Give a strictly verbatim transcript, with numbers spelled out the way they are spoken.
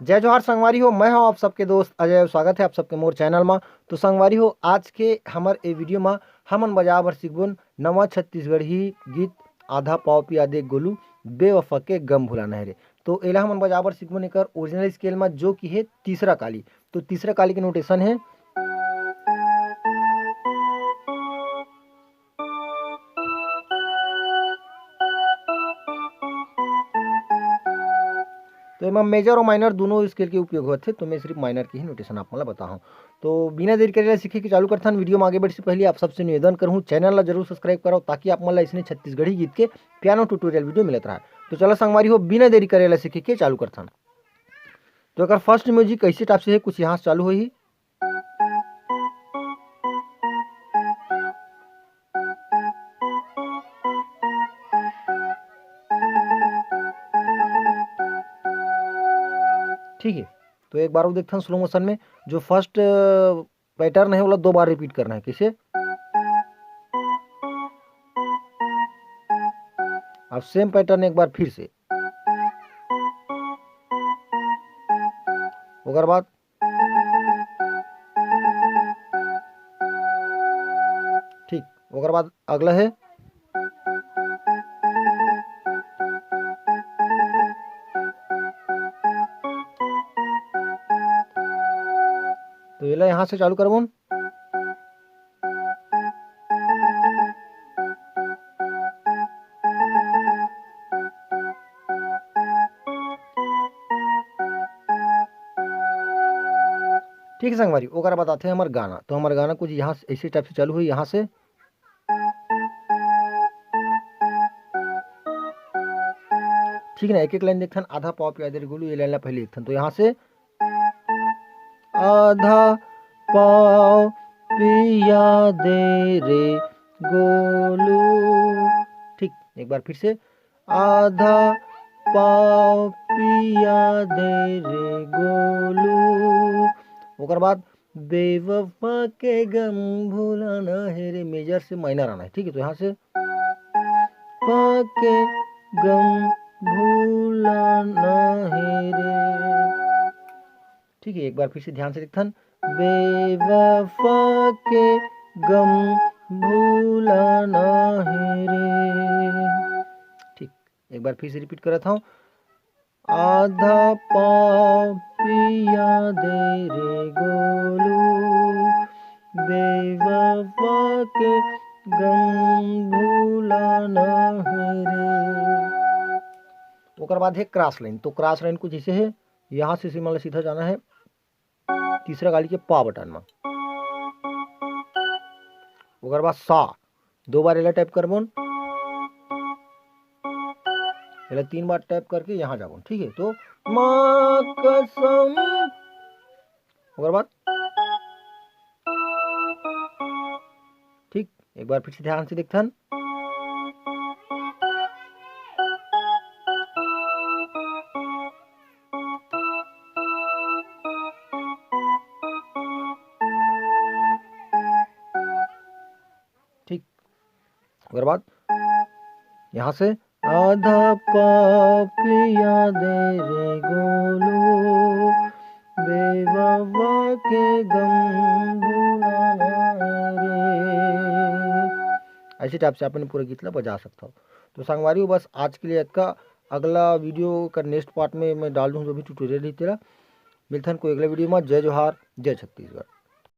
जय जोहार संगवारी हो, मैं हूं आप सबके दोस्त अजय अउ स्वागत है आप सबके मोर चैनल मा। तो संगवारी हो, आज के हमर ए वीडियो मा हमन बजाए बर सीखबोन नवा छत्तीसगढ़ी गीत आधा पाव पिया दे गोलू, बेवफा के गम भुलाना है रे। तो एला हमन बजाए बर सीखबोन एकर ओरिजिनल स्केल मा, जो कि है तीसरा काली। तो तीसरा काली के नोटेशन है। तो एमा मेजर और माइनर दोनों स्केल के उपयोग होथे, तो मैं सिर्फ माइनर के ही नोटेशन आप मन ला बताहूँ। तो बिना देरी करे ला सीखे के चालू करथन। वीडियो में आगे बढ़े से पहले आप सबसे निवेदन करहूँ, चैनल ला जरूर सब्सक्राइब करव, ताकि आप मन ला इसने छत्तीसगढ़ी गीत के पियानो ट्यूटोरियल वीडियो मिलत रहा। तो चला संगवारी हो, बिना देरी करे ला सीखे के चालू करथन। तो एकर फर्स्ट म्यूजिक ऐसे टाइप से है, कुछ यहाँ से चालू होही। ठीक है, तो एक बार वो देखथन स्लो मोशन में, जो फर्स्ट पैटर्न है, ओला दो बार रिपीट करना है। कैसे? अब सेम पैटर्न एक बार फिर से, ओकर बाद ठीक, ओकर बाद अगला है। तो एला यहाँ से चालू करबोन। ठीक है संगवारी, ओकर बाद आथे हमर गाना। तो हमर गाना कुछ यहाँ से, इसी टाइप से चालू हुई, यहाँ से। ठीक है ना, एक एक लाइन देखथन, आधा पाव पिया दे रे गोलू, ये लाइन ला पहले देखथन। तो यहाँ से आधा पाव पिया दे रे गोलू। ठीक, एक बार फिर से, आधा पाव पिया दे रे गोलू। ओकर बाद बेवफा के गम भुलाना है रे, मेजर से माइनर आना है। ठीक है, तो यहाँ से पा के गम भुलाना है रे। ठीक है, एक बार फिर से ध्यान से देखथन, बेवफा के गम भुलाना है रे। ठीक, एक बार फिर से रिपीट करत हूँ, आधा पाव पिया दे रे गोलू, बेवफा के गम भुलाना है रे। ओकर बाद है क्रॉस लाइन। तो क्रॉस लाइन कुछ ऐसे है, यहाँ से इसे मतलब सीधा जाना है तीसरा काली के पा बटन में। ओकर बाद सा, दो बार एला टाइप करबोन, एला तीन बार टाइप करके यहाँ जाबोन। ठीक है, तो माँ कसम, ओकर बाद ठीक, एक बार फिर से ध्यान से देखथन। ठीक, ओकर बाद यहाँ से आधा पाव पिया दे रे गोलू, बेवफा के गम भुलाना रे। ऐसे टाइप से अपन पूरा गीत ला बजा सकता हो। तो संगवारी हो, बस आज के लिए इतना। अगला वीडियो का नेक्स्ट पार्ट में मैं डाल दूँ जो भी ट्यूटोरियल है तेरा। मिलथन कोई अगला वीडियो में। जय जोहार, जय छत्तीसगढ़।